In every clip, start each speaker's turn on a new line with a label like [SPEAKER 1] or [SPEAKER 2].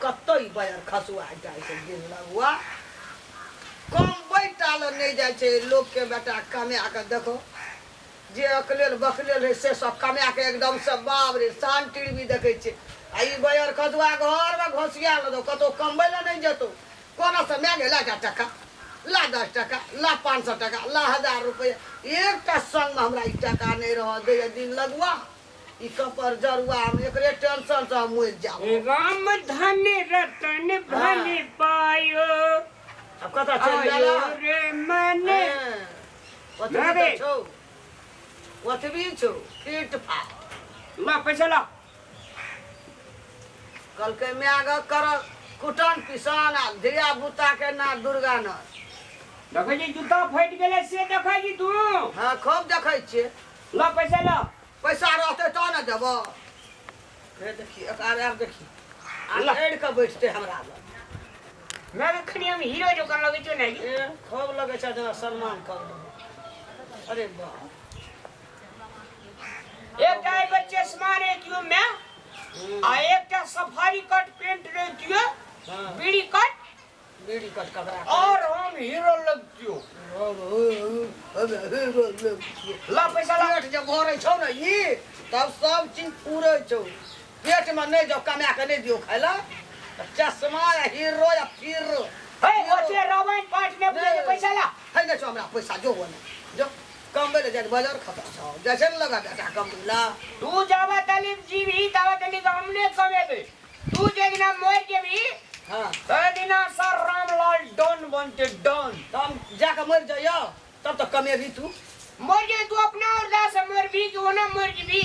[SPEAKER 1] कतऽ ई बजार खसुआ जाइ छै गिन लगुआ कमबै टा लए नहि जाइ छै लोकके बेटा कमा कऽ देखो जे अकलेल बकलेल रहै से सब कमा कऽ एकदमसँ बाप रे शान टीवी देखै छियै आ ई बयर खसुआ घरमे घोसिया लेतौ कतहु कमबै लए नहि जेतौ कोना से माय गे ला जा टका ला 10 टका ला 500 टका ला 1000 रुपैआ। एकटा संगमे हमरा ई टका नहि रहऽ दैए दिन लगुआ। ई कपर जरुआ हम एकरे टेंशन से हम मरि जाब।
[SPEAKER 2] राम धन रतन भन पायो।
[SPEAKER 1] अब कतऽ चलि
[SPEAKER 2] आयो
[SPEAKER 1] गेला?
[SPEAKER 2] रे मन।
[SPEAKER 1] ओतबी
[SPEAKER 2] अरे।
[SPEAKER 1] तऽ छौ, ओतबी छौ फिट फाट।
[SPEAKER 2] ला पैसा ला।
[SPEAKER 1] कहलकै माय ग कर कुटन पिसान आ धिया पुता के ना दुर्गा न।
[SPEAKER 2] देखै छी जूता फाटि गेलै से देखै छी तू?
[SPEAKER 1] हँ, खूब देखै छियै।
[SPEAKER 2] ला पैसा ला।
[SPEAKER 1] पैसा रहतै तब ने देबो। हे देखी, एक आर आर देखी आ
[SPEAKER 2] ला।
[SPEAKER 1] अड़ि कऽ बैठतै हमरा लग।
[SPEAKER 2] मैं कखनी हम हीरो जकाँ लगै छौ ने?
[SPEAKER 1] ए, खूब लगै छै जेना सलमान खान लगै। अरे वाह।
[SPEAKER 2] एकटा एहि चश्मा रहितियो मैं आ एकटा सफारी कट पेंट रहितियो, बीड़ी कट।
[SPEAKER 1] बीड़ी कट कपड़ा।
[SPEAKER 2] और हम हीरो लगतियो। ला पैसा ला।
[SPEAKER 1] पेट जब भरै छौ ने ई तब सब चीज पूरै छौ। पेटमे नहि जब कमा कऽ नहि दियौ खाय लए तऽ चश्मा या हीरो या फिर।
[SPEAKER 2] हे, ओते रामायण पाठ ने बुझै छै, पैसा ला।
[SPEAKER 1] है नहि छौ हमरा पैसा। जो ओने जो कमबै लए जाइ बाजार खतम छौ, जाइ छै ने लगा बेटा कमबै लए।
[SPEAKER 2] तू जावा तलिक जीवी तावा तलिक हमने कमेबे। तू जे दिना मर जेबी ते दिना सर रामलाल डॉन बनते, डॉन।
[SPEAKER 1] तऽ हम जाकऽ मरि जाइयो तब तऽ कमेबी तू?
[SPEAKER 2] मर जे तू अपना और दा से मरबी कि ओना मर जेबी?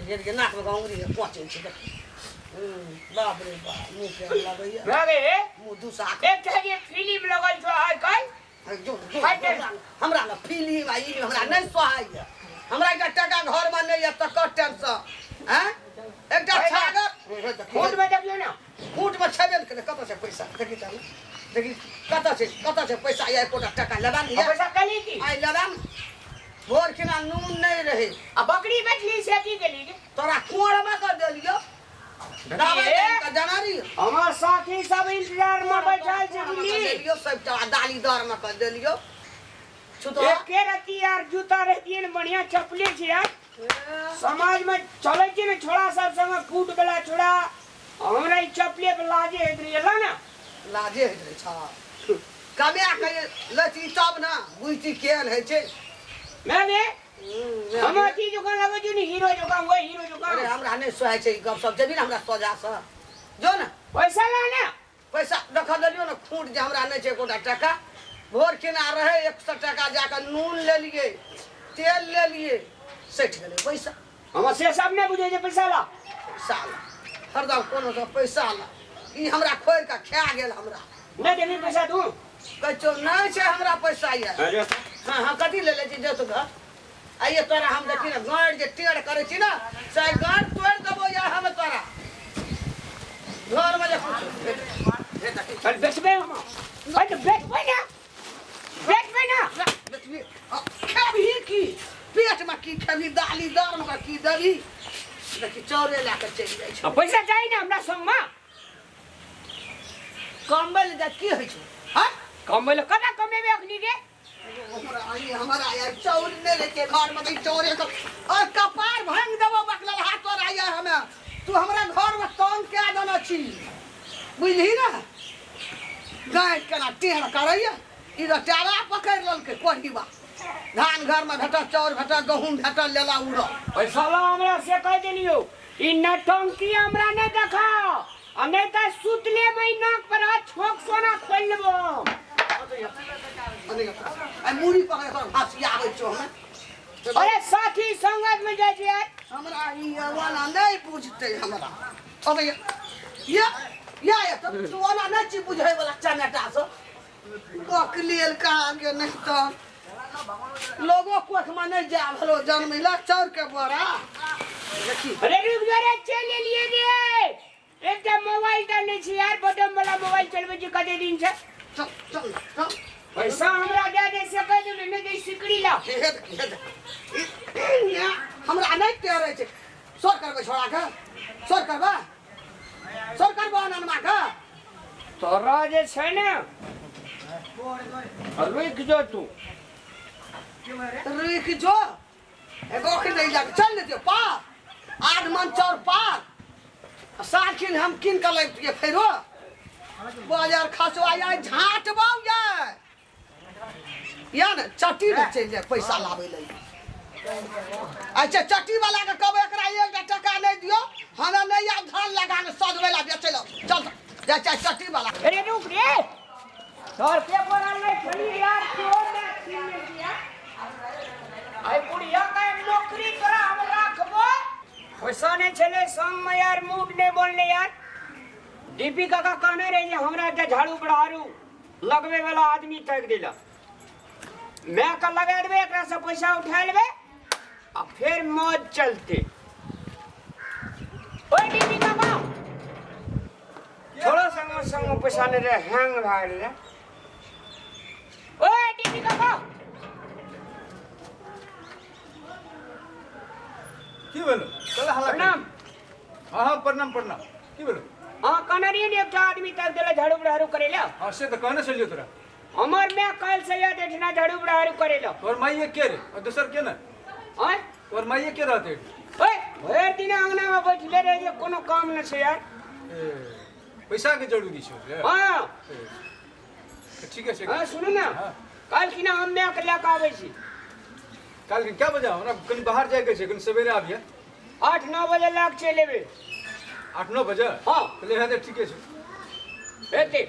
[SPEAKER 1] हेर के नाकमे अंगुरी पहुँचै छै देख। बाप रे बाप, मुँह केहन लगैया।
[SPEAKER 2] अरे।
[SPEAKER 1] मुँह दुसाक।
[SPEAKER 2] एकटा जे फिल्म लगल छौ आइ काल्हि।
[SPEAKER 1] जो जो। हमरा ने फिल्म आ ई हमरा नहि सोहाइए। हमरा एकटा टाका घरमे नहि यऽ तकर टेंशन। आँय, एकटा छागर।
[SPEAKER 2] खूट में देखियो ना।
[SPEAKER 1] खूटमे छेबे नहि करै। कतऽ छै पैसा? देखी तऽ, देखी कतऽ छै, कतऽ छै पैसा? या एकोटा टाका लेबा ने।
[SPEAKER 2] आ पैसा कली की?
[SPEAKER 1] आइ लेबा ने। भोर खिना नून नहि रहै।
[SPEAKER 2] आ बकरी बेचली से की केली?
[SPEAKER 1] तोरा कोरमे कऽ देलियौ। दबाइ।
[SPEAKER 2] हमर साथी सब इंतजार में बैठल छै, बुझली?
[SPEAKER 1] देलियौ सबटा दाली दरमे कऽ देलियौ छुतो।
[SPEAKER 2] एके रत्ती यार जूता रहतियै ने, बढ़िया चप्पले छै यार। समाज में चलै छै ने छोड़ा सब संगे फूट वाला छोड़ा, हमरा ई चप्पले के लाजे होइत रहियै। ला ने।
[SPEAKER 1] लाजे होइत रहै छ। कमाए कऽ लैती तब ने बुझती केहन होइ छै।
[SPEAKER 2] मैं गे हम अथी जकाँ लगै छै ने, हीरो जकाँ, वही हीरो जकाँ।
[SPEAKER 1] अरे, हमरा नहि सोहाइ छै ई गप सब। जेबही ने हमरा सोझासँ, जो ने।
[SPEAKER 2] पैसा ला ने।
[SPEAKER 1] पैसा देख देलियौ ने खूट जे हमरा नहि छै एकोटा टाका। भोर खिना रहै 100 टाका, जाकऽ नून लेलियै, तेल लेलियै, सठि गेलै पैसा।
[SPEAKER 2] हम से सब नहि बुझै छै, पैसा ला।
[SPEAKER 1] पैसा ला, हरदम कोनो सँ पैसा ला। ई हमरा खोरि कऽ खा गेल हमरा।
[SPEAKER 2] नहि देबही पैसा तू?
[SPEAKER 1] कहै छौ नहि छै हमरा पैसा यऽ। हँ हँ, कथी ले लै छी? जो तू घर। आइए तोरा हम देखी ने गाँड़ जे टेढ़ करै छी ने से गाँड़ तोड़ि देबो या हम तोरा घरमे जे कुछ।
[SPEAKER 2] चल बेचबै हम। अरे तऽ बेचबै ने, बेचबै ने।
[SPEAKER 1] बेचबी आ, खेबही की? पेटमे की खेबही? दाली दरमे कऽ की देबही? देखी, चाउरे लए कऽ चलि जाइ
[SPEAKER 2] आ
[SPEAKER 1] छौ।
[SPEAKER 2] पैसा चाही ने हमरा संगमे।
[SPEAKER 1] कमबै लए जाइ की होइ छौ? हँ।
[SPEAKER 2] कमबै लए कना कमेबै अखनी के?
[SPEAKER 1] हमरा ई हमरा यार चाउर नहि रहै छै घरमे तऽ ई चाउरे के और कपार भांगि देबो बकलल हाथ तोरा। यार हमे तू हमरा घरमे तंग कए देने छी, बुझलिही ने? गाय केना टेढ़ करैया ई तऽ टारा पकड़ि लेलकै। कोढ़ीबा धान घरमे भेटल, चाउर भेटल, गहूँम भेटल, लेला उड़ल।
[SPEAKER 2] पैसा ला हमरा से कहि देलियौ। ई नौटंकी हमरा नहि देखाओ आ नहि तऽ सुतले में ई नाक पर हाथ छोक सोना खोलि लेबो हम।
[SPEAKER 1] आ मूड़ी पकड़ कर हँसी आबै छौ हमे।
[SPEAKER 2] अरे, साथी संगत में जाइ छै यार।
[SPEAKER 1] हमरा ई वाला नहि बुझतै हमरा। अबे या या या तऽ तू ओना नहि छी बुझै वाला चनेटा सब बकलेल कहाँ के। नहि तऽ लोगो कोखमे नहि जा भेलो जन्मैला चाउर के बोरा देखी।
[SPEAKER 2] अरे रुक जा रे, चलि एलियै रे। एकटा मोबाइल तऽ नहि छै यार, बटन वाला मोबाइल चलबै छी कते दिन से।
[SPEAKER 1] चल चल चल।
[SPEAKER 2] पैसा हमरा दे दे से कहि देबै, नहि तऽ ई सिकड़ी ला।
[SPEAKER 1] हे देख, हे देख। हमरा नहि टेरै छै। सर करबै छोड़ा के, सर करबै, सर कर। करबो अननमा के
[SPEAKER 2] तोरा जे छै ने रुकि जो तू
[SPEAKER 1] रुकि जो एगो अखन नहि लग चल ने दियौ पार आठ मन चाउर पार आ साखिन हम कीन कऽ लैतियै फेरो बाजार खसवा आइ झाँट बाउ जाय या ने चट्टी ने चलि जाय पैसा लाबै लए अच्छा चट्टी वाला के कहबै एकरा एकटा टका नहि दियौ हमरा नहि आब धान लगा के सजबै ला बेचै ला चल जाइ छै चट्टी वाला
[SPEAKER 2] अरे रुक रे सौ रुपया बोरा नहीं छली यार क्यों मैं छीन ले दिया आई बुढ़िया का नौकरी तोरा हम राखबो पैसा नहीं छले संग में यार मूड नहीं बोलने यार डीपी काका कहने रहे जे हमरा के झाड़ू बढ़ारू लगबे वाला आदमी ताकि दिला मैं का लगा देबे एकरा से पैसा उठा लेबे आ फिर मौज चलते ओए डीपी काका छोड़ो संग संग पैसा नहीं रहे हैंग भए गेलै ओए डीपी काका
[SPEAKER 3] की भेलो चल हल्ला
[SPEAKER 2] प्रणाम
[SPEAKER 3] हाँ हाँ प्रणाम प्रणाम की भेलो
[SPEAKER 2] हाँ कहने रहियै ने एकटा आदमी तक देले झाड़ू बड़ारू करे ला
[SPEAKER 3] हाँ से तऽ कहने छलियौ तोरा
[SPEAKER 2] हमर मैं काल्हि से याद एठना झाड़ू बड़ारू करे ला
[SPEAKER 3] तोहर माइये के रे और दोसर के ने
[SPEAKER 2] आँय
[SPEAKER 3] तोहर माइये के रहते
[SPEAKER 2] ओए भरि दिन अंगना में बैठले रहे जे कोनो काम न छै यार
[SPEAKER 3] ए, पैसा के जरूरी छौ रे
[SPEAKER 2] हाँ
[SPEAKER 3] ए, तऽ ठीके छै
[SPEAKER 2] हाँ सुनू ने
[SPEAKER 3] हाँ।
[SPEAKER 2] काल्हि किना हम माय के लए कऽ आबै छी
[SPEAKER 3] काल्हि क्या बजे हमरा कनि बाहर जाइके छै कनि सवेरे आबिहे
[SPEAKER 2] 8-9 बजे लए कऽ चलि एबै
[SPEAKER 3] 8-9 बजे
[SPEAKER 2] हाँ
[SPEAKER 3] तऽ हेतै ठीके छै
[SPEAKER 2] हेतै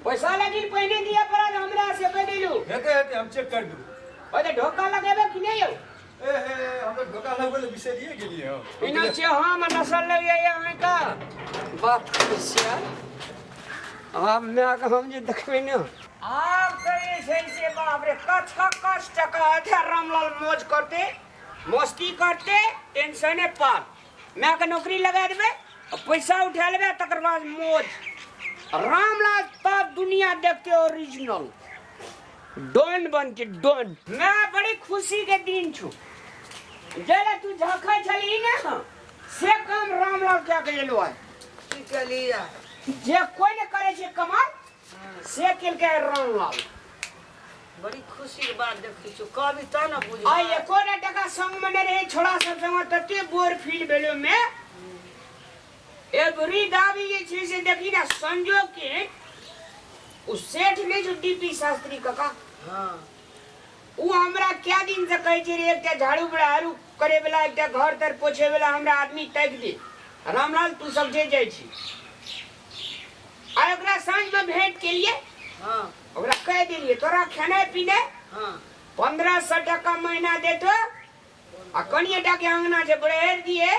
[SPEAKER 2] पैसा लेकिन पहिने दिअ पड़त हमरा से कहि देलू
[SPEAKER 3] हेतै हेतै हम चेक कर देबै
[SPEAKER 2] ओते ढोका लगेबै कि नहि यौ
[SPEAKER 3] ए हे हमरा धोखा लगबै लए बिसरिए गेलियै हम
[SPEAKER 2] इना छियै हम नसल लग जाइए अहाँके बात करै छियै आब मायके हम जे देखबै ने आब तऽ जे छै से बाप रे कछ कछ टका हेतै रामलाल मौज करतै मस्ती करतै टेंशने पार मायके नौकरी लगा देबै आ पैसा उठा लेबै तकर बाद मौज रामलाल तब दुनिया देखते ओरिजिनल डॉन बनके डॉन मैं बड़ी खुशी के दिन छु जरा तू झखै छली ने से काम रामलाल क्या के एलो है
[SPEAKER 1] की केलियै
[SPEAKER 2] जे कोई ने करे छै कमाल से केलकै रामलाल
[SPEAKER 1] बड़ी खुशी के बात देखै छु कहबी तऽ ने बुझबै
[SPEAKER 2] आ एको टा टका संग में नहीं रहे छोड़ा सब संग तते बोर फील भेलो में एवरी दाबी जे छै से देखी ना संजोग के उ सेठ नहीं जो डीपी शास्त्री काका
[SPEAKER 1] हाँ
[SPEAKER 2] उ हमरा क्या दिन से कहै छै रे एकटा झाड़ू बड़ारू करे वाला एकटा घर तर पोछे वाला हमरा आदमी ताकि दे रामलाल तू सब जे जाइ छी आ ओकरा साँझ में भेंट केलिए
[SPEAKER 1] हाँ
[SPEAKER 2] ओकरा कहि देलिए तोरा खेनाइ पिनाइ
[SPEAKER 1] हाँ
[SPEAKER 2] 1500 टका महीना देतो आ कनिए टाके अंगना छै बढ़ेर दिए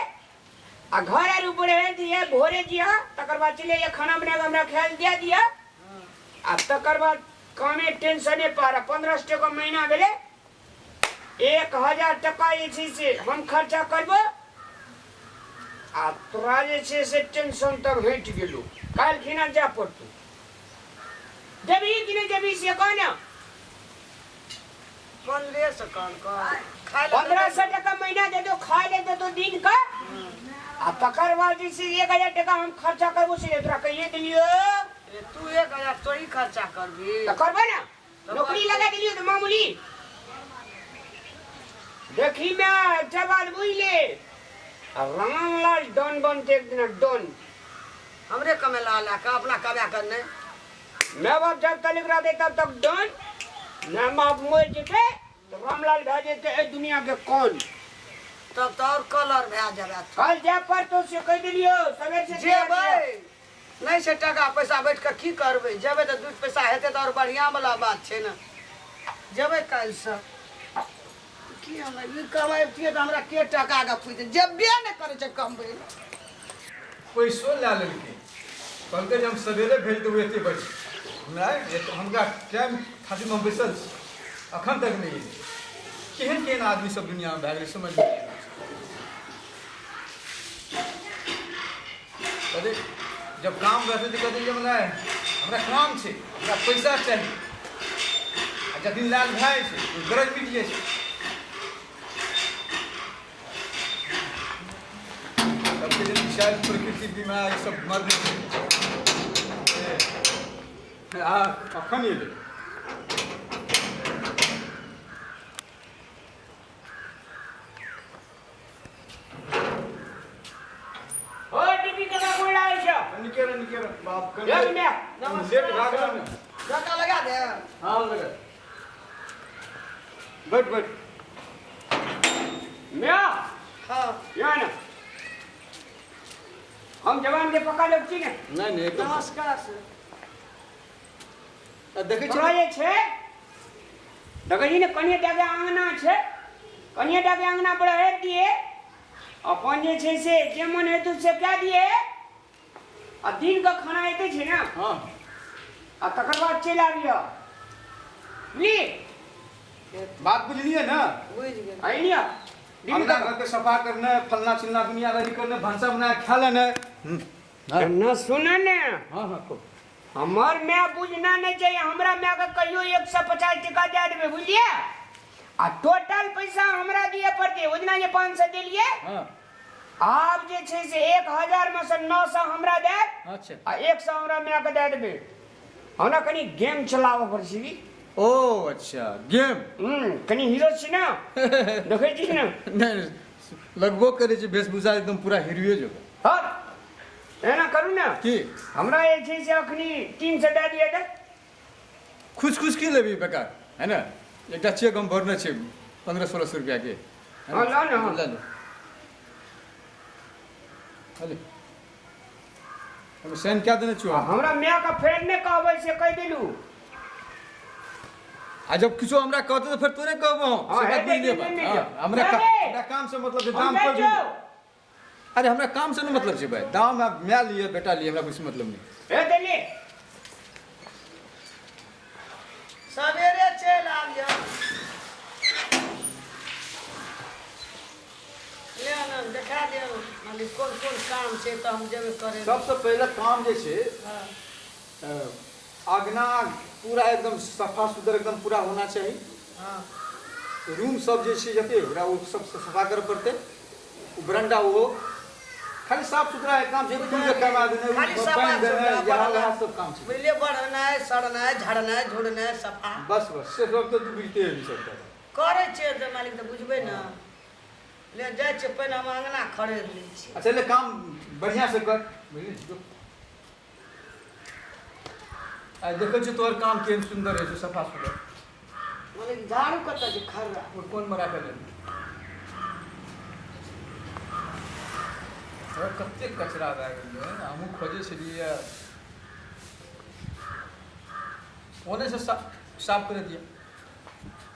[SPEAKER 2] आ घर आर बढ़ेर दिए भोरे दिया तकर बाद चले जाइए खाना बना के हमरा खायल दिया दिया आ तकर बाद कामे टेंशने पार 1500 टका महीना भेलै 1000 टका जे छै से हम खर्चा करबो आ तोरा जे छै से टेंशन तब हटि गेलो काल्हि खिना जाय पड़तौ जेबही कि नहि जेबही से कह ने
[SPEAKER 1] 1500 कहल कह खाय लए
[SPEAKER 2] 1500 टका महीना दे दो खाय ले दे दो दिन का आ तकर बाद जे छै 1000 टका हम खर्चा करबो से तोरा कहिए देलियो
[SPEAKER 1] ए, तू 1000 तोही खर्चा करबी
[SPEAKER 2] तऽ करबै ने नौकरी लगा देलियो तऽ मामूली देखी मैं एकटा बात बुझ ले रामलाल डॉन बनते एक दिन डॉन
[SPEAKER 1] हमरे कमेला ला के अपना कमा के नहि
[SPEAKER 2] मैं बाप जब तक रहते तब तक डॉन ना बाप मर जेते तो रामलाल भए जेते ए दुनिया के कौन
[SPEAKER 1] तब तऽ और कलर भए जेबै
[SPEAKER 2] कल जाय पर तो से कह देलियो सवेर से तैयार
[SPEAKER 1] जेबै
[SPEAKER 2] रहियो।
[SPEAKER 1] नहि छै टाका पैसा बैठ कऽ की करबै जेबै तऽ दू पैसा हेतै तऽ आओर बढ़िआँ वला बात छै ने जेबै काल्हिसँ की हमरा ई कमैतियै तऽ हमरा के टाका के पुछतै जेबे नहि करै छै कमबै लए।
[SPEAKER 3] पैसो लए लेलकै कहलकै जे हम सवेरे भेज देबै एते बजे नहि एत हुनका टाइम खातिर हम बैसल छी अखन तक नहि एलै केहन केहन आदमी सब दुनियामे भए गेलै समझ नहि आबै छै। कहतै जब काम रहतै तऽ कहतै जे नहि हमरा काम छै हमरा पैसा चाही आ जखन लाल भए जाइ छै तऽ गरज मिट जाइ छै सबके जब शायद प्रकृति बीमा ई सब मरने छै। ए, आ अखन एलै।
[SPEAKER 2] ओ दीदी कका गोड़ लागै छौ।
[SPEAKER 3] निके रह, निके रह बाप।
[SPEAKER 2] लग
[SPEAKER 3] कनि
[SPEAKER 2] ने।
[SPEAKER 3] लेट भए गेल ने।
[SPEAKER 1] धक्का लगा दे।
[SPEAKER 3] हाँ, लगा। बैठ बैठ।
[SPEAKER 2] म्या।
[SPEAKER 1] हाँ।
[SPEAKER 2] यहाँ ने हम जवान के पक्का लोग छी ने।
[SPEAKER 3] नहि नहि, एकदम।
[SPEAKER 1] नमस्कार सर।
[SPEAKER 3] आ, देखै
[SPEAKER 2] तोरा
[SPEAKER 3] छी।
[SPEAKER 2] जे छै देखै छी ने, कनिए टाके आंगना छै, कनिए टाके आंगना पर हेत दिए अपन जे छै से जे मन हेतु से कए दिए आ दिन के खाना एते छै ने।
[SPEAKER 3] हाँ।
[SPEAKER 2] आ तकर बाद चलि आबिह, बुझली?
[SPEAKER 3] बात बुझलियै ने?
[SPEAKER 1] बुझि गेल।
[SPEAKER 2] अइलिह दिन
[SPEAKER 3] अंगना
[SPEAKER 2] के
[SPEAKER 3] घर के सफा करना, फलना चिलना दुनियादारी करना, भनसा बना के खा लेना।
[SPEAKER 2] न सुन ने।
[SPEAKER 3] हाँ हाँ, कहू।
[SPEAKER 2] हमर माय बुझना नहि चाहिए। हमरा माय के कहियो 150 टका दए देबै, बुझलियै? आ टोटल पैसा हमरा दिए पड़तै। ओहिदिना जे 500 देलियै, आब जे छै से 1000 मे से 900 हमरा दे आ 100 हमरा माय के दए देबै। हमरा कनि गेम चलाबऽ पड़ै छै की।
[SPEAKER 3] ओ अच्छा, गेम।
[SPEAKER 2] कनि हीरो छी ने, देखै छी ने।
[SPEAKER 3] नहि, लगबो करै छै वेशभूषा एकदम पूरा हीरोए जकाँ।
[SPEAKER 2] हँ, एना करू ने।
[SPEAKER 3] की?
[SPEAKER 2] हमरा जे छै से अखनी 300 दए दिअ तऽ।
[SPEAKER 3] खुश खुश की लेबी बेकार है ने? एकटा चेक हम भरने छियै 1500-1600 रुपैआके।
[SPEAKER 2] हँ, लऽ ने, हँ।
[SPEAKER 3] लऽ ले। अरे हम साइन कए देने छियौ।
[SPEAKER 2] आ हमरा मायके फेर नहि कहबै से कहि देलू।
[SPEAKER 3] आ जब किछो हमरा कहतै तऽ फेर तोरे कहबो हम।
[SPEAKER 2] हँ,
[SPEAKER 3] से बात
[SPEAKER 2] हेतै,
[SPEAKER 3] बुझि लेबै।
[SPEAKER 2] बुझि
[SPEAKER 3] हँ,
[SPEAKER 2] लेबै।
[SPEAKER 3] हमरा
[SPEAKER 2] नहि, नहि।
[SPEAKER 3] हमरा काम से मतलब छै,
[SPEAKER 2] हम
[SPEAKER 3] दाम
[SPEAKER 2] जाइ
[SPEAKER 3] पर भी।
[SPEAKER 2] छियौ।
[SPEAKER 3] अरे हमरा काम से नहीं मतलब छै भाई, दाम आब my लिए बेटा लिए, हमरा कुछ मतलब नहीं।
[SPEAKER 2] ए देली।
[SPEAKER 1] सवेरे चलि आबियौ। ले ने देखा दियौ मालिक, कोन कोन काम छै तऽ हम जेबै करै।
[SPEAKER 3] सबसे पहले काम जे छै, अगना पूरा एकदम सफा सुथर एकदम पूरा होना चाही। रूम सब जे छै जते ओकरा ओ सब सफा करऽ पड़तै। ओ बरंडा ओहो खाली साफ सुथरा एक काम छै, फूल के कमा देनाइ,
[SPEAKER 1] खाली
[SPEAKER 3] ओ
[SPEAKER 1] सफा
[SPEAKER 3] पानि देनाइ,
[SPEAKER 1] सुथरा
[SPEAKER 3] यहाँ
[SPEAKER 1] बढ़नाइ।
[SPEAKER 3] वहाँ सब काम छै।
[SPEAKER 1] बुझलियै, बढ़नाइ सड़नाइ झड़नाइ झुड़नाइ सफा।
[SPEAKER 3] बस बस, से सब तऽ तू बुझिते हेबी सबटा।
[SPEAKER 1] करै छियै तऽ मालिक तऽ बुझबै ने। ले जाइ छियै, पहिने हम अङ्गना खड़ेर लै छियै।
[SPEAKER 3] अच्छा ले, काम बढ़िआँ से कर, बुझली? जो। आइ देखै छियै तोहर काम केहन सुन्दर होइ छै, सफा सुथर।
[SPEAKER 1] मालिक, झाड़ू कतऽ छै खर्रा?
[SPEAKER 3] ओ कोनमे राखल है? अरे कतेक कचरा भए गेलै, हमहूँ खोजै छलियै। ओने से साफ करै दिअ।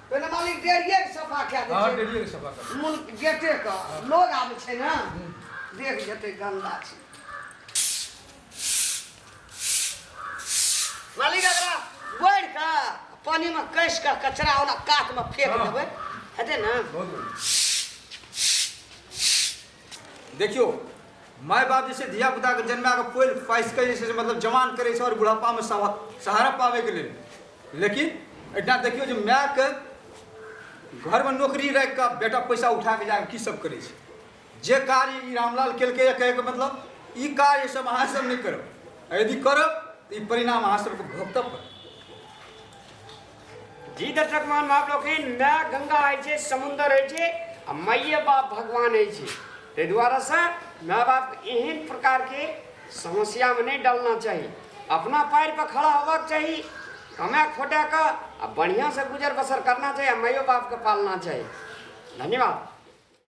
[SPEAKER 1] पहिने मालिक डेढ़िए के सफा कए दै
[SPEAKER 3] हाँ।
[SPEAKER 1] छै।
[SPEAKER 3] डेढ़िए के सफा कर।
[SPEAKER 1] मूल गेटे के लोग आबै छै ने, देख जेतै गंदा छै। मालिक, एकरा बोरि कऽ पानिमे कसि कऽ कचरा ओना कातमे फेंक देबै, हेतै ने?
[SPEAKER 3] बहुत बढ़िया। देखियौ, माय बाप जे छै धिया पुताके जन्मा कऽ पोलि पासि कऽ जे छै से मतलब जवान करै छै आओर बुढ़ापामे सहारा पाबैके लेल। लेकिन एहिठाम देखियौ जे मायके घरमे नौकरी राखि कऽ बेटा पैसा उठा कऽ जाकऽ की सब करै छै। जे कार्य ई रामलाल केलकै, कहैके मतलब ई कार्य सब अहाँ सब नहि करब। आ यदि करब तऽ ई परिणाम अहाँ सबके भुगतऽ पड़त।
[SPEAKER 2] जी दर्शक महानुभाव लोकनि, माय गंगा होइ छै, समुन्दर होइ छै आ माइए बाप भगवान होइ छै। ताहि दुआरेसँ माय बापके एहन प्रकारके समस्यामे नहि डालना चाही। अपना पैर पर खड़ा होबाक चाही, कमा खोटा कऽ आ बढ़िआँसँ गुजर बसर करना चाही आ माइयो बापके पालना चाही। धन्यवाद।